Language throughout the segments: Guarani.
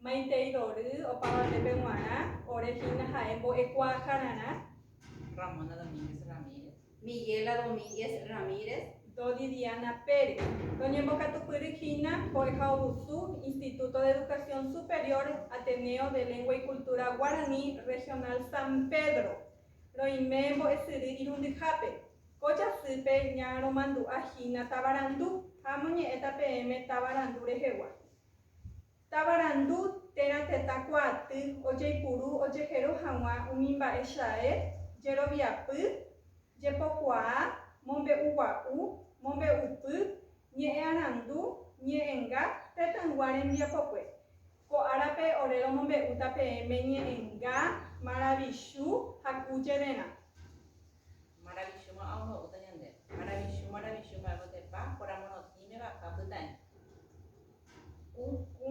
Maitei rory opavavépe g̃uarã, ore hína ha'e mbo'ekuaahararã. Ramona Domínguez Ramírez. Miguela Domínguez Ramírez. Dodi Diana Pérez. Roñembokatupyry hína Mbo'ehaovusu Instituto de Educación Superior Ateneo de Lengua y Cultura Guaraní Regional San Pedro. Roime mbo'esyry irundyhápe. Ko jasýpe ñaromandu'a hína tavarandu ha amoñe'ẽta peẽme tavarandu rehegua. Tavarandu térã tetã kuaaty ojeipuru ojehero hag̃ua umi mba'e chae, jeroviapy, jepokuaa, mombe'ugua'u, mombe'upy, ñe'ẽ arandu, ñe'ẽnga, tetãygua rembiapokue. Ko árape ore romombe'úta peẽme ñe'ẽnga, maravichu ha kújererã. Maravichúma amombe'úta ñandéve. Maravichu, maravichu mba'e mbotepa, kora morotĩme vaka pytã'i. Kũ, kũ,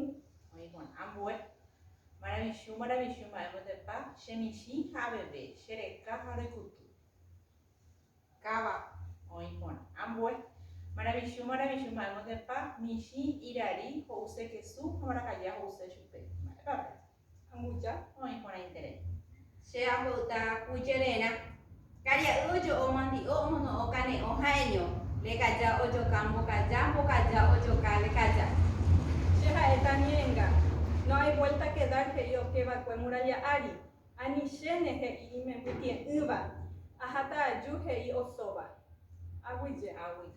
oĩ porã. Ambue. Maravichu, maravichu mba'e mbotepa, che michĩ ha aveve, che reka ha roikutu. Káva, oĩ porã. Ambue. Maravichu, maravichu mba'e mbotepa, michĩ, irari, ho'use kesu ha mbarakaja ho'use chupe. Mba'épa pe? Anguja. Oĩ porãiterei. Che amboyta kũjererã. Karia'y ojo'o mandi'o omono'õ kane'õ ha'eño. Lekaja ojoka mbokaja, mbokaja ojoka lekaja. Che ha'éta ñe'ẽnga. No hay vuelta que dar he'i okeva'ekue muralla ári. Anichéne he'i imemby tie'ỹva. Aháta aju he'i osóva. Aguyje. Aguyje.